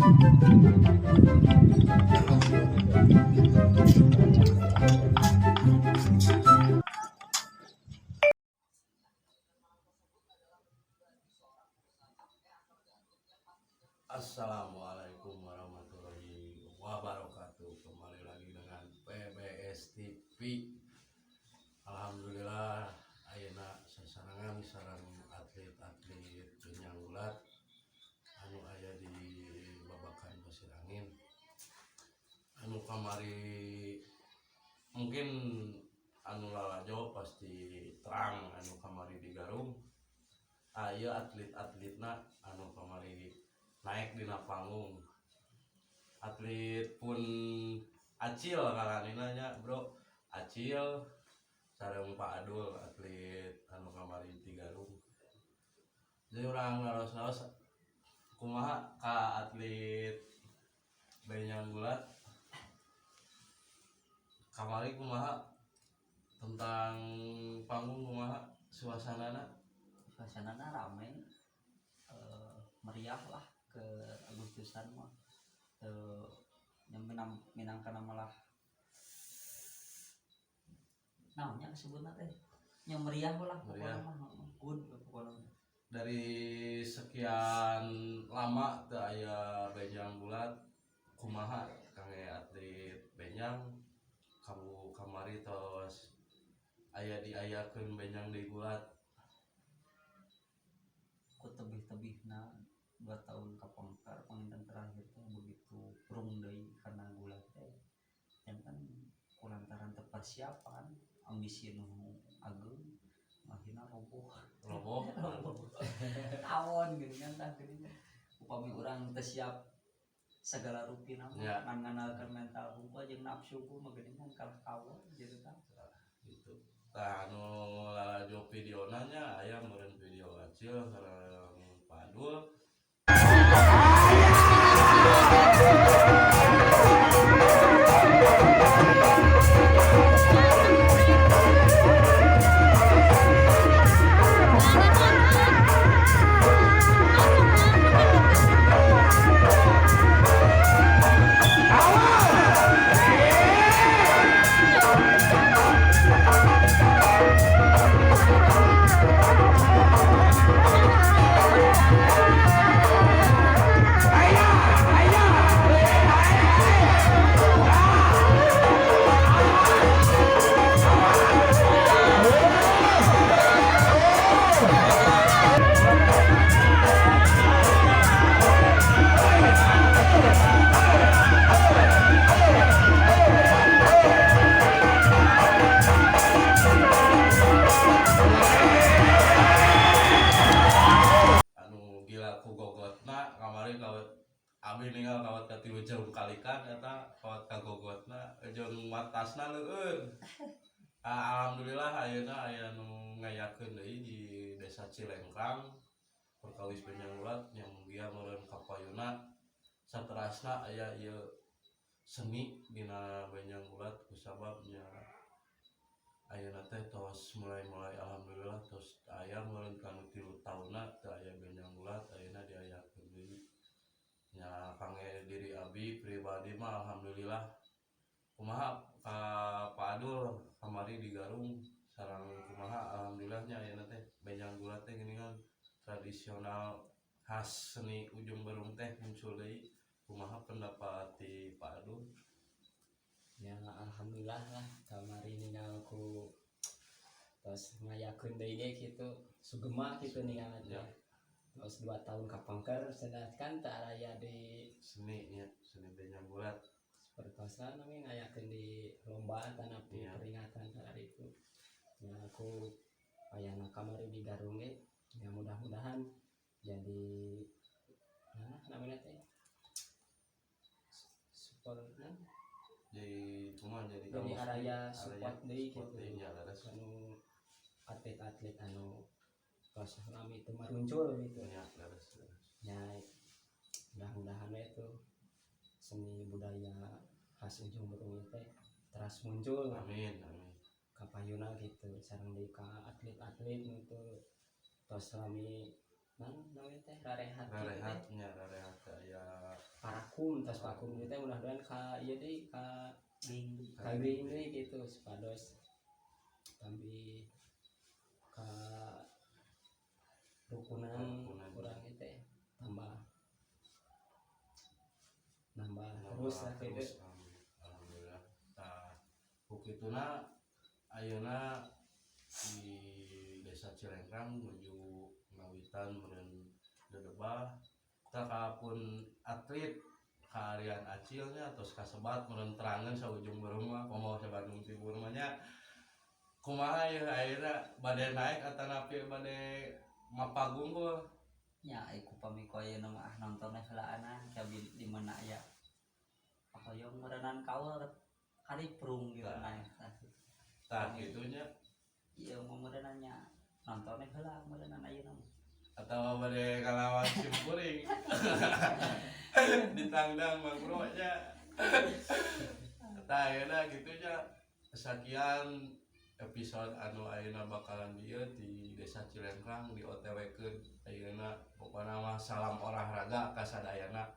Assalamualaikum warahmatullahi wabarakatuh. Kembali lagi dengan PBS TV. Alhamdulillah, ayeuna sasarengan sareng atlet-atlet benjang gulat anu aya di Babakan Pasir Angin. Anu kamari mungkin anu lalajo pasti terang, anu kamari di Garung aya atlet-atletna anu kamari naik dina panggung, atlet pun Acil karanina nya, Bro Acil sareng Pak Adul, atlet anu kamari di Garung. Jadi urang naros-naros kumaha ka atlet benjang gulat kamari, kumaha tentang panggung, kumaha suasanana? Suasanana rame, meriah lah ke Agustusan mah. Yang minang minangkana malah naonnya sebutna teh yang meriah lah pokoknya Meriah. mah, good pokoknya mah. Dari sekian lama teu aya benjang gulat, kumaha kangge atlet benjang kamu kamari tos aya diayakeun benjang di gulat? Ku tebih-tebihna 2 tahun kapengker, panginten terakhir teh begitu prung deui karena gulat teh dan kan kulantaran teu persiapan, ambisi nu ageung, akhirnya roboh. Roboh. Tawon gini kan, tah gini upami urang teu siap segala rupina mah ngan ngandalkeun mental hungkul jeung nafsu ku mah geuning kan kalah kawon gitu kan. Gitu tah, anu lalajo videona nya aya meureun video Acil sareng Pak Adul anu gila ku gogotna kamari. Kawat abi ninggal kawat ka 3 jam kalikan eta kawat ka gogotna jeung watasna leueur. Ah, alhamdulillah ayeuna aya nu ngayakeun deui di Desa Cilengkrang perkawis benjang gulat yang mugia meureun kapayuna saterasna aya ieu seni dina benjang gulat, kusabab nya ayeuna teh tos mulai-mulai alhamdulillah tos aya meureun kanu 3 taunna teu aya benjang gulat, ayeuna diayakeun deui nya. Kangge diri abi pribadi mah alhamdulillah. Kumaha ka Pak Adul kamari di Garung sareng kumaha alhamdulillahnya ayeuna teh benjang gulat teh geuningan tradisional khas seni Ujung Berung teh muncul deui, kumaha pendapat di Pak Adul? Ya, alhamdulillah lah, kamari ningal ku tos ngayakeun deui ge kitu, sugema kitu ningal teh. Tos 2 tahun kapengker sedangkan teu aya di seni nya, seni benjang gulat. Sapertosna namanya ngayakeun di lomba tanapi peringatan saat itu ya, aku ayana kamari di Garung ge ya, mudah-mudahan jadi nah namanya teh support nah, Jadi cuma jadi jadi kamu area support deui support gitu. Deui nya, leres. Anu atlet-atlet anu tos lami teu maruncul gitu. Nya, leres, leres. Ya, mudah-mudahan we itu seni budaya khas Ujung Berung teh teras muncul Amin, amin. Kapayuna gitu, sareng deui ka atlet-atlet nu teu tos lami, naon namanya teh, rarehat gitu teh. Rarehat nya, rarehat aya. Parakum, tos vakum teh mudah-mudahan ka ieu deui, ka Gring. Ka gring deui gitu, supados tambih ka rukunan. Karukunan. Kurang itu tambah nambah terus lah gitu. Terus, alhamdulillah. Tah, kukituna ayeuna di Desa Cilengkrang menuju ngawitan meureun dedebah. Tah, pun atlet kaarian acilnya terus kasebat meureun terangan saujung Beureum mah, komo sa Bandung Timur mah nya. Kumaha ya ayeuna, bade naik atanapi bade mapagung gua? Nya, iku pami ku ayeuna mah, ah, nontonnya heulaanan ka di mana aya hoyong meureunan kaul kariprung gitu. Nah. Naik tah. Tah, gitunya. Ieu mah meureunan nya nontonnya heula meureunan ayeuna mah. Atau bade kalawan simkuring ditangdang Bang Bro nya. Tah, ayeuna gitu nya, sekian episode anu ayeuna bakalan dieu di Desa Cilengkrang di OTW keun ayeuna. Pokona mah salam olahraga ka sadayana.